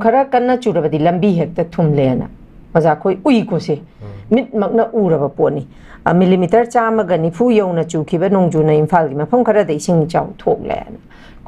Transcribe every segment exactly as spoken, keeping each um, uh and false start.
ꯈꯔ ꯀꯟꯅ ꯆꯨꯔꯕꯗꯤ ꯂꯝꯕꯤ ꯍꯦꯛꯇ ꯊꯨꯝꯂꯦꯅ ꯑꯣꯖꯥ ꯑꯩꯈꯣꯏ ꯎꯏꯀꯣ ꯁꯦ꯫ ꯃꯤꯠꯃꯛꯅ ꯎꯔꯕ ꯄꯣꯠꯅꯤ꯫ ꯑ, ꯃꯤꯂꯤꯃꯤꯇꯔ ꯆꯥꯝꯃꯒ ꯅꯤꯐꯨ ꯌꯧꯅ ꯆꯨꯈꯤꯕ ꯅꯣꯡꯖꯨꯅ ꯏꯝꯐꯥꯜꯒꯤ ꯃꯐꯝ ꯈꯔꯗ ꯏꯁꯤꯡ ꯏꯆꯥꯎ ꯊꯣꯛꯂꯦꯅ꯫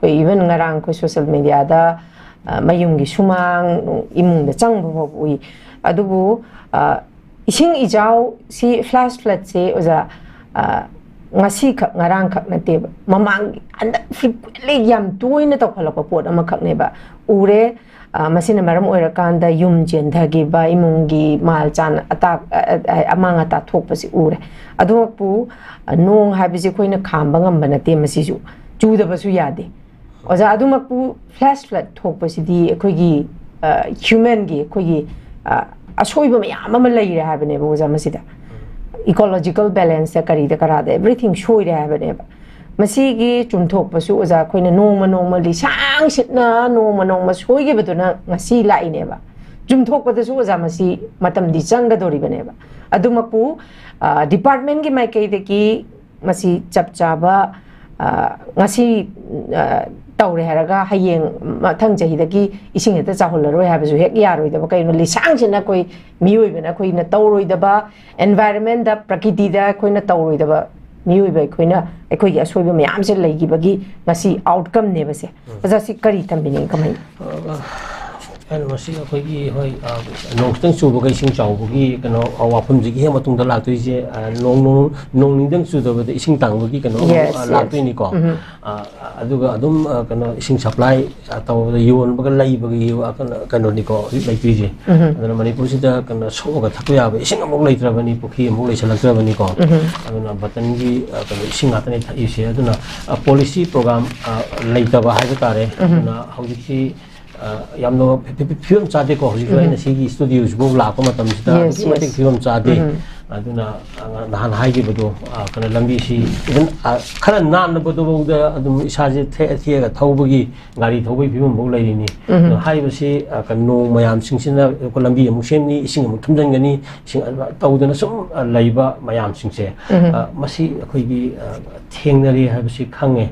ꯑꯩꯈꯣꯏ even ꯉꯔꯥꯡ ꯑꯩꯈꯣꯏ ꯁꯣꯁꯦꯜ ꯃꯦꯗꯤꯌꯥꯗ, ꯑ, ꯃꯌꯨꯝꯒꯤ ꯁꯨꯃꯥꯡ, ꯏꯃꯨꯡꯗ ꯆꯪꯕ ꯐꯥꯎꯕ ꯎꯏ꯫ ꯑꯗꯨꯕꯨ, ꯑ, ꯏꯁꯤꯡ ꯏꯆꯥꯎ ꯁꯤ, ꯐ꯭ꯂꯥꯁ ꯐ꯭ꯂꯠꯁꯦ ꯑꯣꯖꯥ, ꯑ, ꯉꯁꯤꯈꯛ ꯉꯔꯥꯡꯈꯛ ꯅꯠꯇꯦꯕ, ꯃꯃꯥꯡꯒꯤ ꯍꯟꯗꯛ ꯐ꯭ꯔꯤꯀ꯭ꯋꯦꯟꯂꯤ ꯌꯥꯝ ꯇꯣꯏꯅ ꯇꯧꯈꯠꯂꯛꯄ ꯄꯣꯠ ꯑꯃꯈꯛꯅꯦꯕ꯫ ꯎꯔꯦ, ꯑ, ꯃꯁꯤꯅ ꯃꯔꯝ ꯑꯣꯏꯔꯀꯥꯟꯗ ꯌꯨꯝ ꯆꯦꯟꯊꯈꯤꯕ, ꯏꯃꯨꯡꯒꯤ ꯃꯥꯜ ꯆꯥꯅ ꯑꯇꯥꯛ-, ꯑ, ꯑ, ꯑꯃꯥꯡ ꯑꯇꯥ ꯊꯣꯛꯄꯁꯤ ꯎꯔꯦ꯫ ꯑꯗꯨꯃꯛꯄꯨ, ꯑ, ꯅꯣꯡ ꯍꯥꯏꯕꯁꯤ ꯑꯩꯈꯣꯏꯅ ꯈꯥꯝꯕ ꯉꯝꯕ ꯅꯠꯇꯦ, ꯃꯁꯤꯁꯨ ꯆꯨꯗꯕꯁꯨ ꯌꯥꯗꯦ꯫ ꯑꯣꯖꯥ, ꯑꯗꯨꯃꯛꯄꯨ ꯐ꯭ꯂꯥꯁ ꯐ꯭ꯂꯠ ꯊꯣꯛꯄꯁꯤꯗꯤ ꯑꯩꯈꯣꯏꯒꯤ, ꯑ, ꯍ꯭ꯌꯨꯃꯦꯟꯒꯤ, ꯑꯩꯈꯣꯏꯒꯤ, ꯑ, ꯑꯁꯣꯏꯕ ꯃꯌꯥꯝ ꯑꯃ ꯂꯩꯔꯦ ꯍꯥꯏꯕꯅꯦꯕ ꯑꯣꯖꯥ ꯃꯁꯤꯗ꯫ ꯏꯀꯣꯂꯣꯖꯤꯀꯦꯜ ꯕꯦꯂꯦꯟꯁꯇ, ꯀꯔꯤꯗ ꯀꯔꯥꯗ, ꯑꯦꯕ꯭ꯔꯤꯊꯤꯡ ꯁꯣꯏꯔꯦ ꯍꯥꯏꯕꯅꯦꯕ꯫ ꯃꯁꯤꯒꯤ ꯆꯨꯝꯊꯣꯛꯄꯁꯨ ꯑꯣꯖꯥ ꯑꯩꯈꯣꯏꯅ ꯅꯣꯡꯃ ꯅꯣꯡꯃ ꯂꯤꯁꯥꯡ ꯁꯤꯠꯅ ꯅꯣꯡꯃ ꯅꯣꯡꯃ ꯁꯣꯏꯈꯤꯕꯗꯨꯅ ꯉꯁꯤ ꯂꯥꯛꯏꯅꯦꯕ꯫ ꯆꯨꯝꯊꯣꯛꯄꯗꯁꯨ ꯑꯣꯖꯥ ꯃꯁꯤ ꯃꯇꯝꯗꯤ ꯆꯪꯒꯗꯧꯔꯤꯕꯅꯦꯕ꯫ ꯑꯗꯨꯃꯛꯄꯨ, ꯑ, ꯗꯤꯄꯥꯔꯠꯃꯦꯟꯒꯤ ꯃꯥꯏꯀꯩꯗꯒꯤ ꯃꯁꯤ ꯆꯞ ꯆꯥꯕ, ꯑ, ꯉꯁꯤ, ꯑ, ꯇꯧꯔꯦ ꯍꯥꯏꯔꯒ ꯍꯌꯦꯡ ꯃꯊꯪ ꯆꯍꯤꯗꯒꯤ ꯏꯁꯤꯡ ꯍꯦꯛꯇ ꯆꯥꯎꯍꯜꯂꯔꯣꯏ ꯍꯥꯏꯕꯁꯨ ꯍꯦꯛ ꯌꯥꯔꯣꯏꯗꯕ꯫ ꯀꯩꯅꯣ, ꯂꯤꯁꯥꯡꯁꯤꯟꯅ ꯑꯩꯈꯣꯏ ꯃꯤꯑꯣꯏꯕꯅ ꯑꯩꯈꯣꯏꯅ ꯇꯧꯔꯣꯏꯗꯕ, ꯑꯦꯟꯚꯥꯏꯔꯟꯃꯦꯟꯗ, ꯄ꯭ꯔꯀꯤꯇꯤꯗ ꯑꯩꯈꯣꯏꯅ ꯇꯧꯔꯣꯏꯗꯕ, ꯃꯤꯑꯣꯏꯕ ꯑꯩꯈꯣꯏꯅ ꯑꯩꯈꯣꯏꯒꯤ ꯑꯁꯣꯏꯕ ꯃꯌꯥꯝꯁꯦ ꯂꯩꯈꯤꯕꯒꯤ ꯉꯁꯤ ꯑꯥꯎꯠꯀꯝꯅꯦꯕꯁꯦ꯫ ꯑꯣꯖꯥ, ꯁꯤ ꯀꯔꯤ ꯇꯝꯕꯤꯅꯤꯡꯉꯤ, ꯀꯃꯥꯏꯅ? ꯑ, ꯑꯩꯅ ꯃꯁꯤ ꯑꯩꯈꯣꯏꯒꯤ, ꯍꯣꯏ, ꯑ, ꯅꯣꯡ ꯈꯤꯇꯪ ꯆꯨꯕꯒ ꯏꯁꯤꯡ ꯆꯥꯎꯕꯒꯤ ꯀꯩꯅꯣ, ꯑ, ꯋꯥꯐꯝꯁꯤꯒꯤ ꯍꯦꯛ ꯃꯇꯨꯡꯗ ꯂꯥꯛꯇꯣꯏꯁꯦ, ꯑ, ꯅꯣꯡ, ꯅꯣꯡ, ꯅꯣꯡ ꯅꯤꯡꯗꯪ ꯆꯨꯗꯕꯗ ꯏꯁꯤꯡ ꯇꯥꯡꯕꯒꯤ ꯀꯩꯅꯣ ꯑꯃꯨꯛ, Yes, ꯑ, yes. ꯂꯥꯛꯇꯣꯏꯅꯤꯀꯣ꯫ ꯎꯝ꯫ ꯑ, ꯑꯗꯨꯒ ꯑꯗꯨꯝ, ꯑ, ꯀꯩꯅꯣ, ꯏꯁꯤꯡ ꯁꯄ꯭ꯂꯥꯏ, ꯑ, ꯇꯧꯕꯗ ꯌꯣꯟꯕꯒ ꯂꯩꯕꯒꯤ, ꯑ, ꯀꯩꯅꯣ, ꯀꯩꯅꯣꯅꯤꯀꯣ ꯍꯧꯖꯤꯛ ꯂꯩꯇꯣꯏꯁꯦ꯫ ꯎꯝ꯫ ꯑꯗꯨꯅ ꯃꯅꯤꯄꯨꯔꯁꯤꯗ ꯀꯩꯅꯣ, ꯁꯣꯛꯑꯒ ꯊꯛꯄ ꯌꯥꯕ ꯏꯁꯤꯡ ꯑꯃꯨꯛ ꯂꯩꯇ꯭ꯔꯕꯅꯤ, ꯄꯨꯈ꯭ꯔꯤ ꯑꯃꯨꯛ ꯂꯩꯁꯜꯂꯛꯇ꯭ꯔꯕꯅꯤꯀꯣ꯫ ꯎꯝ꯫ ꯑꯗꯨꯅ ꯕꯇꯟꯒꯤ, ꯑ, ꯀꯩꯅꯣ, ꯏꯁꯤꯡ ꯉꯥꯛꯇꯅꯤ ꯊꯛꯏꯁꯦ꯫ ꯑꯗꯨꯅ, ꯑ, ꯄꯣꯂꯤꯁꯤ ꯄ꯭ꯔꯣꯒ꯭ꯔꯥꯝ, ꯑ, ꯂꯩꯇꯕ ꯍꯥꯏꯕ ꯇꯥꯔꯦ꯫ ꯎꯝ꯫ ꯑꯗꯨꯅ ꯍꯧꯖꯤꯛꯁꯤ ꯑ, ꯌꯥꯝꯅ ꯐꯤ-, ꯐꯤ-, ꯐꯤ-, ꯐꯤꯕꯝ ꯆꯥꯗꯦꯀꯣ꯫ ꯍꯧꯖꯤꯛꯁꯨ ꯎꯝ꯫ ꯑꯩꯅ ꯁꯤꯒꯤ ꯁ꯭ꯇꯨꯗꯤꯑꯣꯁꯤꯐꯥꯎ ꯂꯥꯛꯄ ꯃꯇꯝꯁꯤꯗ Yes, ꯑꯗꯨꯛꯀꯤ ꯃꯇꯤꯛ yes. ꯐꯤꯕꯝ ꯆꯥꯗꯦ꯫ ꯎꯝ꯫ ꯑꯗꯨꯅ, ꯑ, ꯅꯍꯥꯟ ꯍꯥꯏꯈꯤꯕꯗꯣ, ꯑ, ꯀꯩꯅꯣ, ꯂꯝꯕꯤꯁꯤ even, ꯑ, ꯈꯔ ꯅꯥꯟꯅꯕꯗꯨꯐꯥꯎꯗ ꯑꯗꯨꯝ ꯏꯁꯥꯁꯦ ꯊꯦꯛꯑ ꯊꯦꯛꯑꯒ ꯊꯧꯕꯒꯤ, ꯒꯥꯔꯤ ꯊꯧꯕꯒꯤ ꯐꯤꯕꯝꯐꯥꯎ ꯂꯩꯔꯤꯅꯤ꯫ ꯑꯗꯣ ꯍꯥꯏꯔꯤꯕꯁꯤ, ꯑ, ꯀꯩꯅꯣ, ꯅꯣꯡ ꯃꯌꯥꯝꯁꯤꯡꯁꯤꯅ ꯑꯩꯈꯣꯏ ꯂꯝꯕꯤ ꯑꯃꯨꯛ ꯁꯦꯝꯅꯤ, ꯏꯁꯤꯡ ꯑꯃꯨꯛ ꯊꯨꯝꯖꯤꯟꯒꯅꯤ, ꯏꯁꯤꯡ ꯑꯗꯨꯃꯥꯏꯅ ꯇꯧꯗꯅ ꯁꯨꯝ, ꯑ, ꯂꯩꯕ ꯃꯌꯥꯝꯁꯤꯡꯁꯦ, ꯑ, ꯃꯁꯤ ꯑꯩꯈꯣꯏꯒꯤ, ꯑ, ꯊꯦꯡꯅꯔꯦ ꯍꯥꯏꯕꯁꯤ ꯈꯪꯉꯦ꯫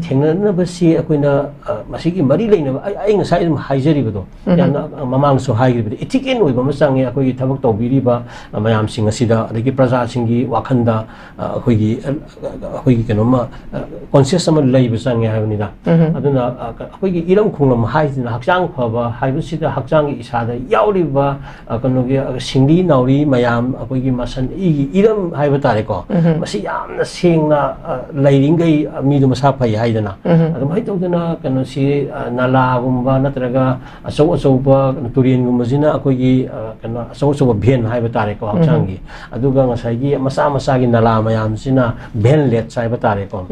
ꯊꯦꯡꯅꯅꯕꯁꯤ ꯑꯩꯈꯣꯏꯅ, ꯑ, ꯃꯁꯤꯒꯤ ꯃꯔꯤ ꯂꯩꯅꯕ, ꯑꯩ, ꯑꯩ ꯉꯁꯥꯏ ꯑꯗꯨꯝ ꯍꯥꯏꯖꯔꯤꯕꯗꯣ, ꯌꯥꯝꯅ, ꯑ, ꯃꯃꯥꯡꯗꯁꯨ ꯍꯥꯏꯈꯤꯕꯗ, ethical ꯑꯣꯏꯕ ꯑꯃ ꯆꯪꯉꯦ ꯑꯩꯈꯣꯏꯒꯤ ꯊꯕꯛ ꯇꯧꯕꯤꯔꯤꯕ, ꯑ, ꯃꯌꯥꯝꯁꯤꯡ ꯑꯁꯤꯗ, ꯑꯗꯒꯤ ꯄ꯭ꯔꯖꯥꯁꯤꯡꯒꯤ ꯋꯥꯈꯜꯗ, ꯑ, ꯑꯩꯈꯣꯏꯒꯤ, ꯑ, ꯑꯩꯈꯣꯏꯒꯤ ꯀꯩꯅꯣꯝꯃ, ꯑ, conscious ꯑꯃ ꯂꯩꯕ ꯆꯪꯉꯦ ꯍꯥꯏꯕꯅꯤꯗ꯫ ꯑꯗꯨꯅ, ꯑ, ꯀ-, ꯑꯩꯈꯣꯏꯒꯤ ꯏꯔꯝ ꯈꯣꯡꯂꯝ ꯍꯥꯏꯁꯤꯅ ꯍꯛꯆꯥꯡ ꯐꯕ ꯍꯥꯏꯕꯁꯤꯗ ꯍꯛꯆꯥꯡꯒꯤ ꯏꯁꯥꯗ ꯌꯥꯎꯔꯤꯕ, ꯑ, ꯀꯩꯅꯣꯒꯤ, ꯑ, ꯁꯤꯡꯂꯤ ꯅꯥꯎꯔꯤ ꯃꯌꯥꯝ, ꯑꯩꯈꯣꯏꯒꯤ ꯃꯁꯟ ꯏꯒꯤ ꯏꯔꯝ ꯍꯥꯏꯕ ꯇꯥꯔꯦꯀꯣ, ꯃꯁꯤ ꯌꯥꯝꯅ ꯁꯦꯡꯅ, ꯑ, ꯂꯩꯔꯤꯉꯩ, ꯑ, ꯃꯤꯗꯣ ꯃꯁꯥ ꯐꯩ ꯍꯥꯏꯗꯅ꯫ ꯑꯗꯨꯃꯥꯏꯅ ꯇꯧꯗꯅ ꯀꯩꯅꯣꯁꯤ, ꯑ, ꯅꯂꯥꯒꯨꯝꯕ ꯅꯠꯇ꯭ꯔꯒ ꯑꯆꯧ ꯑꯆꯧꯕ ꯇꯨꯔꯦꯟꯒꯨꯝꯕꯁꯤꯅ ꯑꯩꯈꯣꯏꯒꯤ, ꯑ, ꯀꯩꯅꯣ, ꯑꯆꯧ ꯑꯆꯧꯕ ꯚꯦꯟ ꯍꯥꯏꯕ ꯇꯥꯔꯦꯀꯣ, ꯍꯛꯆꯥꯡꯒꯤ꯫ ꯑꯗꯨꯒ ꯉꯁꯥꯏꯒꯤ ꯃꯆꯥ ꯃꯆꯥꯒꯤ ꯅꯂꯥ ꯃꯌꯥꯝꯁꯤꯅ ꯚꯦꯟꯂꯦꯠꯁ ꯍꯥꯏꯕ ꯇꯥꯔꯦꯀꯣ,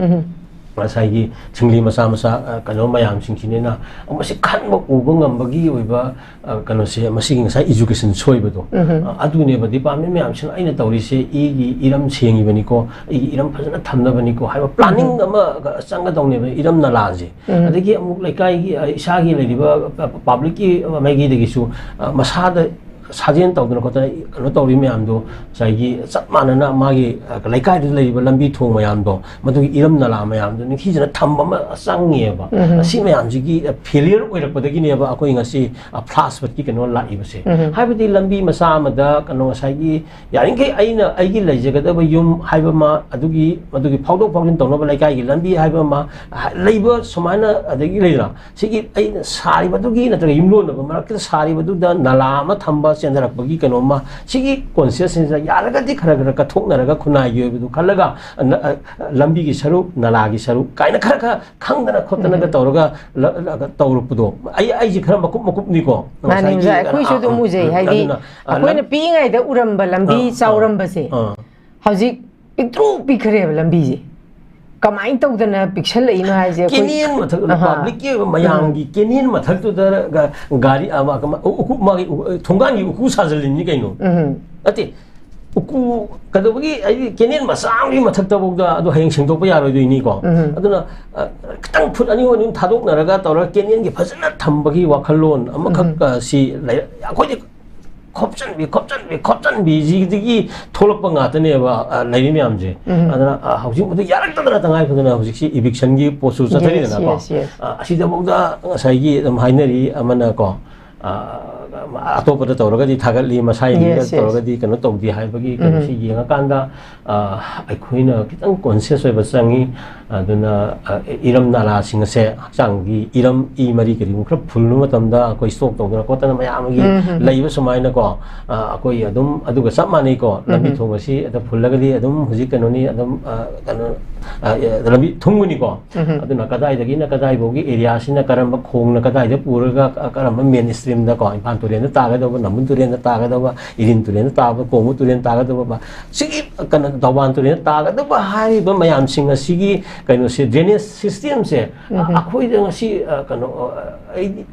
ꯉꯁꯥꯏꯒꯤ ꯁꯤꯡꯂꯤ ꯃꯆꯥ ꯃꯆꯥ, ꯑ, ꯀꯩꯅꯣ ꯃꯌꯥꯝꯁꯤꯡꯁꯤꯅ ꯃꯁꯤ ꯈꯟꯕ ꯎꯕ ꯉꯝꯕꯒꯤ ꯑꯣꯏꯕ, ꯑ, ꯀꯩꯅꯣꯁꯦ, ꯃꯁꯤꯒꯤ ꯉꯁꯥꯏ education ꯁꯣꯏꯕꯗꯣ, ꯑ, ꯑꯗꯨꯅꯦꯕ꯫ Department ꯃꯌꯥꯝꯁꯤꯅ ꯑꯩꯅ ꯇꯧꯔꯤꯁꯦ, ꯏꯒꯤ ꯏꯔꯝ ꯁꯦꯡꯉꯤꯕꯅꯤꯀꯣ, ꯑꯩꯒꯤ ꯏꯔꯝ ꯐꯖꯅ ꯊꯝꯅꯕꯅꯤꯀꯣ ꯍꯥꯏꯕ planning ꯑꯃ ꯆꯪꯒꯗꯧꯅꯦꯕ, ꯏꯔꯝ ꯅꯂꯥꯁꯦ꯫ ꯑꯗꯒꯤ ꯑꯃꯨꯛ ꯂꯩꯀꯥꯏꯒꯤ, ꯑ, ꯏꯁꯥꯒꯤ ꯂꯩꯔꯤꯕ, ꯑ, publicꯀꯤ ꯃꯥꯏꯀꯩꯗꯒꯤꯁꯨ, ꯑ, ꯃꯁꯥꯗ ꯁꯥꯖꯦꯜ ꯇꯧꯗꯅ ꯈꯣꯠꯇꯅ ꯀꯩꯅꯣ ꯇꯧꯔꯤ ꯃꯌꯥꯝꯗꯣ, ꯉꯁꯥꯏꯒꯤ ꯆꯞ ꯃꯥꯟꯅꯅ ꯃꯥꯒꯤ, ꯑ, ꯂꯩꯀꯥꯏꯗꯨꯗ ꯂꯩꯔꯤꯕ ꯂꯝꯕꯤ ꯊꯣꯡ ꯃꯌꯥꯝꯗꯣ, ꯃꯗꯨꯒꯤ ꯏꯔꯝ ꯅꯂꯥ ꯃꯌꯥꯝꯗꯣ ꯅꯤꯡꯊꯤꯖꯅ ꯊꯝꯕ ꯑꯃ ꯆꯪꯉꯦꯕ꯫ ꯑꯁꯤ ꯃꯌꯥꯝꯁꯤꯒꯤ, ꯑ, failure ꯑꯣꯏꯔꯛꯄꯗꯒꯤꯅꯦꯕ ꯑꯩꯈꯣꯏ ꯉꯁꯤ, ꯑ, flash floodꯀꯤ ꯀꯩꯅꯣ ꯂꯥꯛꯏꯕꯁꯦ꯫ ꯍꯥꯏꯕꯗꯤ ꯂꯝꯕꯤ ꯃꯆꯥ ꯑꯃꯗ ꯀꯩꯅꯣ ꯉꯁꯥꯏꯒꯤ ꯌꯥꯔꯤꯈꯩ ꯑꯩꯅ ꯑꯩꯒꯤ ꯂꯩꯖꯒꯗꯕ ꯌꯨꯝ ꯍꯥꯏꯕ ꯑꯃ, ꯑꯗꯨꯒꯤ, ꯃꯗꯨꯒꯤ ꯐꯥꯎꯗꯣꯛ ꯐꯥꯎꯖꯤꯟ ꯇꯧꯅꯕ ꯂꯩꯀꯥꯏꯒꯤ ꯂꯝꯕꯤ ꯍꯥꯏꯕ ꯑꯃ, ꯍ-, ꯂꯩꯕ ꯁꯨꯃꯥꯏꯅ, ꯑꯗꯒꯤ ꯂꯩꯗꯅ, ꯁꯤꯒꯤ ꯑꯩꯅ ꯁꯥꯔꯤꯕꯗꯨꯒꯤ ꯅꯠꯇ꯭ꯔꯒ ꯌꯨꯝꯂꯣꯟꯅꯕ ꯃꯔꯛꯇ ꯁꯥꯔꯤꯕꯗꯨꯗ ꯅꯂꯥ ꯑꯃ ꯊꯝꯕ, ꯆꯦꯟꯊꯔꯛꯄꯒꯤ ꯀꯩꯅꯣꯝꯃ, ꯁꯤꯒꯤ consciousꯅꯦꯁꯤꯗ ꯌꯥꯔꯒꯗꯤ ꯈꯔ ꯈꯔ ꯀꯠꯊꯣꯛꯅꯔꯒ ꯈꯨꯟꯅꯥꯏꯒꯤ ꯑꯣꯏꯕꯗꯨ ꯈꯜꯂꯒ, ꯑ, ꯅ-, ꯑ, ꯂꯝꯕꯤꯒꯤ ꯁꯔꯨꯛ, ꯅꯂꯥꯒꯤ ꯁꯔꯨꯛ ꯀꯥꯏꯅ ꯈꯔ ꯈꯔ ꯈꯪꯗꯅ ꯈꯣꯠꯇꯅꯒ ꯇꯧꯔꯒ ꯂ-, ꯂ-, ꯇꯧꯔꯛꯄꯗꯣ, ꯑꯩ, ꯑꯩꯁꯦ ꯈꯔ ꯃꯀꯨꯞ ꯃꯀꯨꯞꯅꯤꯀꯣ꯫ ꯃꯥꯅꯤ, ꯉꯁꯥꯏꯒꯤ, ꯑꯣꯖꯥ, ꯑꯩꯈꯣꯏꯁꯨ ꯑ, ꯑꯗꯨꯝ ꯎꯖꯩ, ꯎꯝ, ꯍꯥꯏꯗꯤ ꯑꯗꯨꯅ, ꯑ, ꯑꯩꯈꯣꯏꯅ ꯂꯝ-, ꯄꯤꯛꯏꯉꯩꯗ ꯎꯔꯝꯕ ꯂꯝꯕꯤ ꯑ, ꯑ, ꯆꯥꯎꯔꯝꯕꯁꯦ ꯑ꯫ ꯍꯧꯖꯤꯛ ꯄꯤꯛꯇ꯭ꯔꯨ ꯄꯤꯛꯈ꯭ꯔꯦꯕ ꯂꯝꯕꯤꯁꯦ꯫ ꯀꯃꯥꯏꯅ ꯇꯧꯗꯅ ꯄꯤꯛꯁꯜꯂꯛꯏꯅꯣ ꯍꯥꯏꯁꯦ ꯑꯩꯈꯣꯏ ꯀꯦꯅꯦꯜ ꯃꯊꯛ, ꯑꯍꯥ꯫ Publicꯀꯤ ꯑꯣꯏꯕ ꯃꯌꯥꯝꯒꯤ ꯀꯦꯅꯦꯜ ꯃꯊꯛꯇꯨꯗ ꯒ-, ꯒꯥꯔꯤ ꯑꯃ, ꯑꯃ, ꯎ-, ꯎꯀꯨ, ꯃꯥꯒꯤ ꯎ-, ꯊꯣꯡꯒꯥꯟꯒꯤ ꯎꯀꯨ ꯁꯥꯖꯤꯜꯂꯤꯅꯤ ꯀꯩꯅꯣ꯫ ꯅꯠꯇꯦ, ꯎꯀꯨ ꯀꯩꯗꯧꯕꯒꯤ, ꯍꯥꯏꯗꯤ ꯀꯦꯅꯦꯜ ꯃꯆꯥ ꯑꯃꯒꯤ ꯃꯊꯛꯇꯐꯥꯎꯗ ꯑꯗꯨ ꯍꯌꯦꯡ ꯁꯦꯡꯗꯣꯛꯄ ꯌꯥꯔꯣꯏꯗꯣꯏꯅꯤꯀꯣ꯫ ꯎꯝ꯫ ꯑꯗꯨꯅ, ꯑ, ꯈꯤꯇꯪ ꯐꯨꯠ ꯑꯅꯤ ꯑꯍꯨꯝ ꯊꯥꯗꯣꯛꯅꯔꯒ ꯇꯧꯔꯒ ꯀꯦꯅꯦꯜꯒꯤ ꯐꯖꯅ ꯊꯝꯕꯒꯤ ꯋꯥꯈꯜꯂꯣꯟ ꯑꯃꯈꯛ, ꯎꯝ꯫ ꯑ, ꯁꯤ ꯂꯩ-, ꯑꯩꯈꯣꯏꯗꯤ ꯈꯣꯞꯆꯟꯕꯤ, ꯈꯣꯞꯆꯟꯕꯤ, ꯈꯣꯞꯆꯟꯕꯤꯁꯤꯗꯒꯤ ꯊꯣꯛꯂꯛꯄ ꯉꯥꯛꯇꯅꯦꯕ, ꯑ, ꯂꯩꯔꯤ ꯃꯌꯥꯝꯁꯦ꯫ ꯎꯝ꯫ ꯑꯗꯨꯅ, ꯑ, ꯍꯧꯖꯤꯛ ꯃꯗꯨ ꯌꯥꯔꯛꯇꯗꯅ ꯇꯉꯥꯏ ꯐꯗꯅ ꯍꯧꯖꯤꯛꯁꯤ evictionꯒꯤ ꯄꯣꯠꯁꯨ ꯆꯠꯊꯔꯤꯗꯅꯀꯣ꯫ Yes, yes, yes꯫ ꯑ, ꯑꯁꯤꯗꯐꯥꯎꯗ ꯉꯁꯥꯏꯒꯤ ꯑꯗꯨꯝ ꯍꯥꯏꯅꯔꯤ ꯑꯃꯅꯀꯣ, ꯑ, ꯑꯇꯣꯞꯄꯗ ꯇꯧꯔꯒꯗꯤ ꯊꯥꯒꯠꯂꯤ, ꯃꯁꯥꯏ ꯃꯤꯗ Yes, yes꯫ ꯇꯧꯔꯒꯗꯤ ꯀꯩꯅꯣ ꯇꯧꯗꯦ ꯍꯥꯏꯕꯒꯤ ꯀꯩꯅꯣꯁꯤ ꯎꯝ꯫ ꯌꯦꯡꯉꯀꯥꯟꯗ, ꯑ, ꯑꯩꯈꯣꯏꯅ ꯈꯤꯇꯪ conscious ꯑꯣꯏꯕ ꯆꯪꯉꯤ꯫ ꯑꯗꯨꯅ, ꯑ, ꯏꯔꯝ ꯅꯂꯥꯁꯤꯡ ꯑꯁꯦ, ꯍꯛꯆꯥꯡꯒꯤ ꯏꯔꯝ, ꯏ ꯃꯔꯤ ꯀꯔꯤꯒꯨꯝꯕ ꯈꯔ ꯐꯨꯜꯂꯨꯕ ꯃꯇꯝꯗ ꯑꯩꯈꯣꯏ stroke ꯇꯧꯗꯅ ꯈꯣꯠꯇꯅ ꯃꯌꯥꯝ ꯑꯃꯒꯤ ꯎꯝ, ꯎꯝ, ꯎꯝ꯫ ꯂꯩꯕ ꯁꯨꯃꯥꯏꯅꯀꯣ, ꯑ, ꯑꯩꯈꯣꯏ ꯑꯗꯨꯝ ꯑꯗꯨꯒ ꯆꯞ ꯃꯥꯟꯅꯩꯀꯣ꯫ ꯂꯝꯕꯤ ꯎꯝ, ꯎꯝ꯫ ꯊꯣꯡ ꯑꯁꯤ ꯑꯗ ꯐꯨꯜꯂꯒꯗꯤ ꯑꯗꯨꯝ ꯍꯧꯖꯤꯛ ꯀꯩꯅꯣꯅꯤ, ꯑꯗꯨꯝ, ꯑ, ꯀꯩꯅꯣ, ꯑ, ꯂꯝꯕꯤ ꯊꯨꯝꯒꯅꯤꯀꯣ꯫ ꯎꯝ, ꯎꯝ꯫ ꯑꯗꯨꯅ ꯀꯗꯥꯏꯗꯒꯤꯅ ꯀꯗꯥꯏꯐꯥꯎꯒꯤ areaꯁꯤꯅ ꯀꯔꯝꯕ ꯈꯣꯡꯅ ꯀꯗꯥꯏꯗ ꯄꯨꯔꯒ, ꯀ-, ꯀꯔꯝꯕ main streamꯗꯀꯣ, ꯏꯝꯐꯥꯜ ꯇꯨꯔꯦꯜꯗ ꯇꯥꯒꯗꯧꯕ, ꯅꯝꯕꯨꯜ ꯇꯨꯔꯦꯜꯗ ꯇꯥꯒꯗꯧꯕ, ꯏꯔꯤꯜ ꯇꯨꯔꯦꯜꯗ ꯇꯥꯕ, ꯀꯣꯡꯕ ꯇꯨꯔꯦꯜꯗ ꯇꯥꯒꯗꯧꯕ, ꯁꯤꯒꯤ ꯀꯩꯅꯣ ꯊꯧꯕꯥꯜ ꯇꯨꯔꯦꯜꯗ ꯇꯥꯒꯗꯧꯕ ꯍꯥꯏꯔꯤꯕ ꯃꯌꯥꯝꯁꯤꯡ ꯑꯁꯤꯒꯤ ꯀꯩꯅꯣꯁꯦ, drainage systemꯁꯦ, ꯎꯝ꯫ ꯑꯩꯈꯣꯏꯗ ꯉꯁꯤ, ꯑ, ꯀꯩꯅꯣ, ꯑ, ꯑꯩꯗꯤ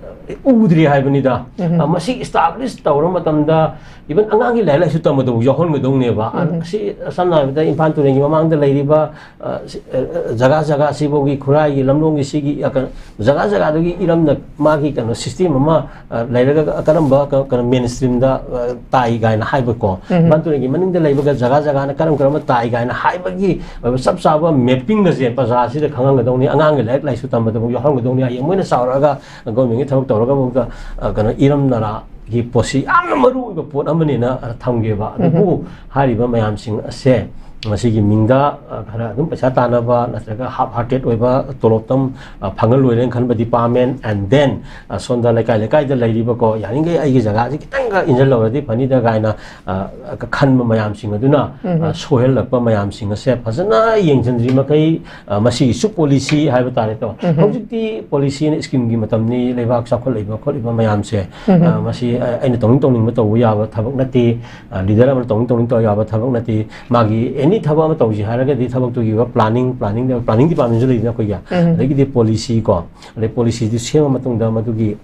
ꯎꯗ꯭ꯔꯤ ꯍꯥꯏꯕꯅꯤꯗ꯫ ꯎꯝ꯫ ꯑ, ꯃꯁꯤ establish ꯇꯧꯔ ꯃꯇꯝꯗ even ꯑꯉꯥꯡꯒꯤ ꯂꯥꯏꯔꯤꯛ ꯂꯥꯏꯁꯨ ꯇꯝꯕꯗꯕꯨ ꯌꯥꯎꯍꯟꯒꯗꯧꯅꯦꯕ꯫ ꯎꯝ꯫ ꯁꯤ ꯁꯝꯅ ꯍꯥꯏꯔꯕꯗ ꯏꯝꯐꯥꯜ ꯇꯨꯔꯦꯜꯒꯤ ꯃꯃꯥꯡꯗ ꯂꯩꯔꯤꯕ, ꯑ, ꯁꯤ, ꯑ, ꯖꯒꯥ ꯖꯒꯥꯁꯤꯐꯥꯎꯒꯤ ꯈꯨꯔꯥꯏꯒꯤ ꯂꯝꯂꯣꯡꯒꯤ ꯁꯤꯒꯤ, ꯑ, ꯀꯩꯅꯣ, ꯖꯒꯥ ꯖꯒꯥꯗꯨꯒꯤ ꯏꯔꯝꯅ ꯃꯥꯒꯤ ꯀꯩꯅꯣ system ꯑꯃ, ꯑ, ꯂꯩꯔꯒ ꯀꯔꯝꯕ ꯀ-, ꯀꯩꯅꯣ main streamꯗ, ꯑ, ꯇꯥꯏ ꯀꯥꯏꯅ ꯍꯥꯏꯕꯀꯣ꯫ ꯎꯝ꯫ ꯏꯝꯐꯥꯜ ꯇꯨꯔꯦꯜꯒꯤ ꯃꯅꯤꯡꯗ ꯂꯩꯕꯒ ꯖꯒꯥ ꯖꯒꯥꯅ ꯀꯔꯝ ꯀꯔꯝꯕ ꯇꯥꯏ ꯀꯥꯏꯅ ꯍꯥꯏꯕꯒꯤ ꯑꯣꯏꯕ ꯆꯞ ꯆꯥꯕ mappingꯒꯁꯦ ꯄ꯭ꯔꯖꯥꯁꯤꯗ ꯈꯪꯍꯟꯒꯗꯧꯅꯤ꯫ ꯑꯉꯥꯡꯒꯤ ꯂꯥꯏꯔꯤꯛ ꯂꯥꯏꯁꯨ ꯇꯝꯕꯗꯕꯨ ꯌꯥꯎꯍꯟꯒꯗꯧꯅꯤ꯫ ꯍꯌꯦꯡ ꯃꯣꯏꯅ ꯆꯥꯎꯔꯛꯑꯒ governmentꯀꯤ ꯊꯕꯛ ꯇꯧꯔꯒꯐꯥꯎꯗ, ꯑ, ꯀꯩꯅꯣ, ꯏꯔꯝ ꯅꯂꯥꯒꯤ ꯄꯣꯠꯁꯤ ꯌꯥꯝꯅ ꯃꯔꯨ ꯑꯣꯏꯕ ꯄꯣꯠ ꯑꯃꯅꯦꯅ, ꯑ, ꯊꯝꯒꯦꯕ꯫ ꯑꯗꯨꯕꯨ ꯎꯝ꯫ ꯍꯥꯏꯔꯤꯕ ꯃꯌꯥꯝꯁꯤꯡ ꯑꯁꯦ ꯃꯁꯤꯒꯤ ꯃꯤꯡꯗ, ꯑ, ꯈꯔ ꯑꯗꯨꯝ ꯄꯩꯁꯥ ꯇꯥꯟꯅꯕ ꯅꯠꯇ꯭ꯔꯒ half hearted ꯑꯣꯏꯕ ꯇꯣꯂꯣꯞꯇꯝ, ꯑ, ꯐꯪꯉ ꯂꯣꯏꯔꯦꯅ ꯈꯟꯕ department, and then, ꯑ, ꯁꯣꯝꯗ ꯂꯩꯀꯥꯏ ꯂꯩꯀꯥꯏꯗ ꯂꯩꯔꯤꯕꯀꯣ, ꯌꯥꯔꯤꯈꯩ ꯑꯩꯒꯤ ꯖꯒꯥꯁꯤ ꯈꯤꯇꯪꯒ ꯏꯟꯁꯤꯜꯍꯧꯔꯗꯤ ꯐꯅꯤꯗ ꯀꯥꯏꯅ, ꯑ, ꯈꯟꯕ ꯃꯌꯥꯝꯁꯤꯡ ꯑꯗꯨꯅ, ꯎꯝ꯫ ꯑ, ꯁꯣꯏꯍꯜꯂꯛꯄ ꯃꯌꯥꯝꯁꯤꯡ ꯑꯁꯦ ꯐꯖꯅ ꯌꯦꯡꯁꯤꯟꯗ꯭ꯔꯤ ꯃꯈꯩ, ꯑ, ꯃꯁꯤꯒꯤꯁꯨ policy ꯍꯥꯏꯕ ꯇꯥꯔꯦꯀꯣ꯫ ꯎꯝ꯫ ꯍꯧꯖꯤꯛꯇꯤ policyꯅ schemeꯒꯤ ꯃꯇꯝꯅꯤ, ꯂꯩꯕꯥꯛ ꯆꯥꯎꯈꯠꯂꯛꯏꯕ ꯈꯣꯠꯂꯤꯕ ꯃꯌꯥꯝꯁꯦ, ꯎꯝ꯫ ꯑ, ꯃꯁꯤ, ꯑ, ꯑꯩꯅ ꯇꯧꯅꯤꯡ ꯇꯧꯅꯤꯡꯕ ꯇꯧꯕ ꯌꯥꯕ ꯊꯕꯛ ꯅꯠꯇꯦ꯫ ꯑ, leader ꯑꯃꯅ ꯇꯧꯅꯤꯡ ꯇꯧꯅꯤꯡ ꯇꯧꯕ ꯌꯥꯕ ꯊꯕꯛ ꯅꯠꯇꯦ꯫ ꯃꯥꯒꯤ any ꯊꯕꯛ ꯑꯃ ꯇꯧꯁꯤ ꯍꯥꯏꯔꯒꯗꯤ ꯊꯕꯛꯇꯨꯒꯤ ꯑꯣꯏꯕ planning, planning, planning departmentꯁꯨ ꯂꯩꯗꯅ ꯑꯩꯈꯣꯏꯒꯤ꯫ ꯎꯝ꯫ ꯑꯗꯒꯤꯗꯤ policy ꯀꯣ, ꯑꯗꯩ policyꯗꯨ ꯁꯦꯝꯃ ꯃꯇꯨꯡꯗ ꯃꯗꯨꯒꯤ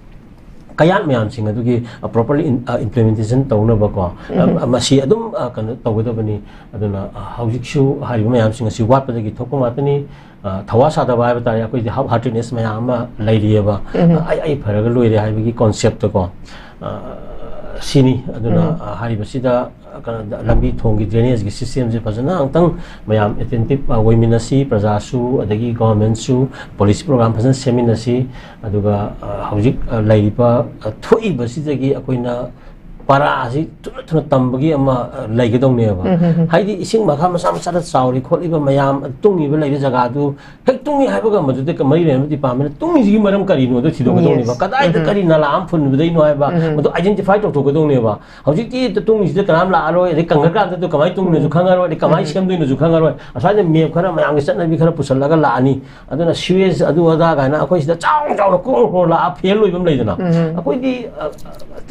ꯀꯌꯥꯠ ꯃꯌꯥꯝꯁꯤꯡ ꯑꯗꯨꯒꯤ ꯄ꯭ꯔꯣꯄꯔꯂꯤ ꯏꯝꯄ꯭ꯂꯤꯃꯦꯟꯇꯦꯁꯟ ꯇꯧꯅꯕꯀꯣ, ꯑ, ꯃꯁꯤ ꯑꯗꯨꯝ, ꯑ, ꯀꯩꯅꯣ ꯇꯧꯒꯗꯕꯅꯤ꯫ ꯑꯗꯨꯅ, ꯑ, ꯍꯧꯖꯤꯛꯁꯨ ꯍꯥꯏꯔꯤꯕ ꯃꯌꯥꯝꯁꯤꯡ ꯑꯁꯤ ꯋꯥꯠꯄꯗꯒꯤ ꯊꯣꯛꯄ ꯉꯥꯛꯇꯅꯤ꯫ ꯑ, ꯊꯧꯋꯥ ꯁꯥꯗꯕ ꯍꯥꯏꯕ ꯇꯥꯔꯦ, ꯑꯩꯈꯣꯏꯗꯤ ꯍꯥꯐ ꯍꯥꯔꯇꯦꯗꯅꯦꯁ ꯃꯌꯥꯝ ꯑꯃ ꯂꯩꯔꯤꯑꯕ꯫ ꯑ, ꯑꯩ, ꯑꯩ ꯐꯔꯒ ꯂꯣꯏꯔꯦ ꯍꯥꯏꯕꯒꯤ ꯀꯣꯟꯁꯦꯞꯇꯀꯣ, ꯑ, ꯁꯤꯅꯤ꯫ ꯑꯗꯨꯅ, ꯑ, ꯍꯥꯏꯔꯤꯕꯁꯤꯗ, ꯑ, ꯀꯩꯅꯣꯗ, ꯂꯝꯕꯤ ꯊꯣꯡꯒꯤ ꯗ꯭ꯔꯦꯅꯦꯖꯀꯤ ꯁꯤꯁꯇꯦꯝꯁꯦ ꯐꯖꯅ ꯑꯃꯨꯛꯇꯪ ꯃꯌꯥꯝ ꯑꯦꯇꯦꯟꯇꯤꯞ, ꯑ, ꯑꯣꯏꯃꯤꯟꯅꯁꯤ, ꯄ꯭ꯔꯖꯥꯁꯨ ꯑꯗꯒꯤ ꯒꯣꯚꯔꯟꯃꯦꯟꯠꯁꯨ ꯄꯣꯂꯤꯁꯤ ꯄ꯭ꯔꯣꯒ꯭ꯔꯥꯝ ꯐꯖꯅ ꯁꯦꯝꯃꯤꯟꯅꯁꯤ꯫ ꯑꯗꯨꯒ, ꯑ, ꯍꯧꯖꯤꯛ, ꯑ, ꯂꯩꯔꯤꯕ, ꯑ, ꯊꯣꯛꯏꯕꯁꯤꯗꯒꯤ ꯑꯩꯈꯣꯏꯅ ꯄꯔꯥ ꯑꯁꯤ ꯊꯨꯅ ꯊꯨꯅ ꯇꯝꯕꯒꯤ ꯑꯃ, ꯑ, ꯂꯩꯒꯗꯧꯅꯦꯕ꯫ ꯍꯥꯏꯗꯤ ꯏꯁꯤꯡ ꯃꯈꯥ ꯃꯆꯥ ꯃꯆꯥꯗ ꯆꯥꯎꯔꯤ ꯈꯣꯠꯂꯤꯕ ꯃꯌꯥꯝ, ꯇꯨꯡꯉꯤꯕ ꯂꯩꯕ ꯖꯒꯥꯗꯨ ꯍꯦꯛ ꯇꯨꯡꯉꯤ ꯍꯥꯏꯕꯒ ꯃꯗꯨꯗ ꯃꯔꯤ ꯂꯩꯅꯕ ꯗꯤꯄꯥꯔꯠꯃꯦꯟꯅ ꯇꯨꯡꯉꯤꯁꯤꯒꯤ ꯃꯔꯝ ꯀꯔꯤꯅꯣꯗꯣ ꯊꯤꯗꯣꯛꯀꯗꯧꯅꯦꯕ꯫ Yes. ꯀꯗꯥꯏꯗ ꯀꯔꯤ ꯅꯂꯥ ꯑꯃ ꯐꯨꯟꯕꯗꯩꯅꯣ ꯍꯥꯏꯕ ꯃꯗꯨ ꯑꯥꯏꯗꯦꯟꯇꯤꯐꯥꯏ ꯇꯧꯊꯣꯛꯀꯗꯧꯅꯦꯕ꯫ ꯍꯧꯖꯤꯛꯇꯤ ꯇꯨꯡꯒꯤꯁꯤꯗ ꯀꯅꯥꯝ ꯂꯥꯛꯑꯔꯣꯏ, ꯑꯗꯩ ꯀꯪꯉꯀꯥꯟꯗ ꯀꯃꯥꯏꯅ ꯇꯨꯡꯗꯣꯏꯅꯣꯁꯨ ꯈꯪꯉꯔꯣꯏ, ꯑꯗꯩ ꯀꯃꯥꯏꯅ ꯁꯦꯝꯗꯣꯏꯅꯣꯁꯨ ꯈꯪꯉꯔꯣꯏ꯫ ꯑꯁ꯭ꯋꯥꯏꯗ ꯃꯦꯞ ꯈꯔ ꯃꯌꯥꯝꯒꯤ ꯆꯠꯅꯕꯤ ꯈꯔ ꯄꯨꯁꯜꯂꯒ ꯂꯥꯛꯑꯅꯤ꯫ ꯑꯗꯨꯅ ꯁꯤꯋꯦꯖ ꯑꯗꯨ ꯑꯗꯥ ꯀꯥꯏꯅ ꯑꯩꯈꯣꯏ ꯁꯤꯗ ꯆꯥꯎꯅ ꯆꯥꯎꯅ ꯀ꯭ꯔꯣꯔ ꯀ꯭ꯔꯣꯔ ꯂꯥꯛꯑ ꯐꯦꯜ ꯑꯣꯏꯕ ꯑꯃ ꯂꯩꯗꯅ꯫ ꯑꯩꯈꯣꯏꯗꯤ, ꯑ,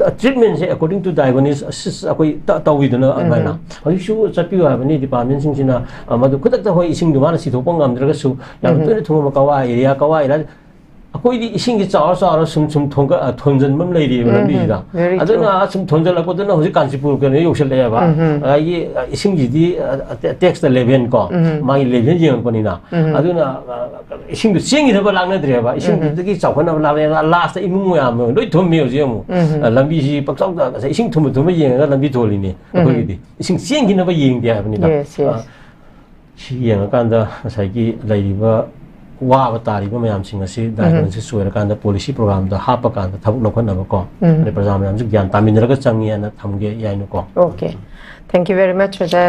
ꯑ, ꯇ꯭ꯔꯤꯠꯃꯦꯟꯁꯦ according to diagnosis ꯑꯩꯈꯣꯏ ꯇ-, ꯇꯧꯋꯤꯗꯅ ꯑꯗꯨꯃꯥꯏꯅ꯫ ꯍꯧꯖꯤꯛꯁꯨ ꯆꯠꯄꯤꯌꯨ ꯍꯥꯏꯕꯅꯤ ꯗꯤꯄꯥꯔꯠꯃꯦꯟꯁꯤꯡꯁꯤꯅ, ꯑ, ꯃꯗꯨ ꯈꯨꯗꯛꯇ ꯍꯣꯏ ꯏꯁꯤꯡꯗꯨ ꯃꯥꯅ ꯁꯤꯊꯣꯛꯄ ꯉꯝꯗ꯭ꯔꯒꯁꯨ ꯌꯥꯝ ꯇꯣꯏꯅ ꯊꯨꯡꯕ ꯀꯋꯥ ꯑꯦꯔꯤꯌꯥ, ꯀꯋꯥ ꯑꯦꯔꯤꯌꯥ꯫ ꯑꯩꯈꯣꯏꯗꯤ ꯏꯁꯤꯡꯁꯤ ꯆꯥꯎꯔ ꯆꯥꯎꯔ ꯁꯨꯝ ꯁꯨꯝ ꯊꯣꯟꯒ-, ꯑ, ꯊꯣꯟꯖꯟꯕ ꯑꯃ ꯂꯩꯔꯤꯑꯕ ꯂꯝꯕꯤꯁꯤꯗ꯫ Very true. ꯑꯗꯨꯅ ꯁꯨꯝ ꯊꯣꯟꯖꯜꯂꯛꯄꯗꯨꯅ ꯍꯧꯖꯤꯛ ꯀꯥꯟꯆꯤꯄꯨꯔ ꯀꯩꯅꯣ ꯌꯧꯁꯜꯂꯛꯑꯦꯕ꯫ ꯑꯗꯒꯤ, ꯑ, ꯏꯁꯤꯡꯁꯤꯗꯤ, ꯑ, ꯇꯦ-, ꯇꯦꯛꯁꯇ ꯂꯦꯚꯦꯟ ꯀꯣ, ꯃꯥꯒꯤ ꯂꯦꯚꯦꯟ ꯌꯦꯡꯉꯛꯄꯅꯤꯅ꯫ ꯑꯗꯨꯅ, ꯑ, ꯏꯁꯤꯡꯗꯨ ꯆꯦꯟꯈꯤꯅꯕ ꯂꯥꯛꯅꯗ꯭ꯔꯦꯕ, ꯏꯁꯤꯡꯗꯨꯗꯒꯤ ꯆꯥꯎꯈꯠꯅꯕ ꯂꯥꯛꯅꯩ꯫ ꯂꯥꯁꯇ ꯏꯃꯨꯡ ꯃꯌꯥꯝ ꯂꯣꯏ ꯊꯨꯝꯃꯤ ꯍꯧꯖꯤꯛ ꯑꯃꯨꯛ꯫ ꯑ, ꯂꯝꯕꯤꯁꯤ ꯄꯪꯆꯥꯎꯗ ꯉꯁꯥꯏ ꯏꯁꯤꯡ ꯊꯨꯝꯕ ꯊꯨꯝꯕ ꯌꯦꯡꯉꯒ ꯂꯝꯕꯤ ꯊꯣꯜꯂꯤꯅꯤ ꯑꯩꯈꯣꯏꯒꯤꯗꯤ꯫ ꯏꯁꯤꯡ ꯆꯦꯟꯈꯤꯅꯕ ꯌꯦꯡꯗꯦ ꯍꯥꯏꯕꯅꯤꯗ꯫ Yes, yes. ꯑ, ꯁꯤ ꯌꯦꯡꯉꯀꯥꯟꯗ ꯉꯁꯥꯏꯒꯤ ꯂꯩꯔꯤꯕ ꯋꯥꯕ ꯇꯥꯔꯤꯕ ꯃꯌꯥꯝꯁꯤꯡ ꯑꯁꯤ ꯗꯥꯏꯒꯅꯣꯁꯤꯁ ꯑꯣꯏꯔꯀꯥꯟꯗ ꯄꯣꯂꯤꯁꯤ ꯄ꯭ꯔꯣꯒ꯭ꯔꯥꯝꯗ ꯍꯥꯞꯄꯀꯥꯟꯗ ꯊꯕꯛ ꯂꯧꯈꯠꯅꯕꯀꯣ꯫ ꯑꯗꯩ ꯄ꯭ꯔꯖꯥ ꯃꯌꯥꯝꯁꯨ ꯒ꯭ꯌꯥꯟ ꯇꯥꯃꯤꯟꯅꯔꯒ ꯆꯪꯉꯤ ꯍꯥꯏꯅ ꯊꯝꯒꯦ ꯌꯥꯏꯅꯀꯣ꯫ Okay. Thank you very much, ꯑꯣꯖꯥ꯫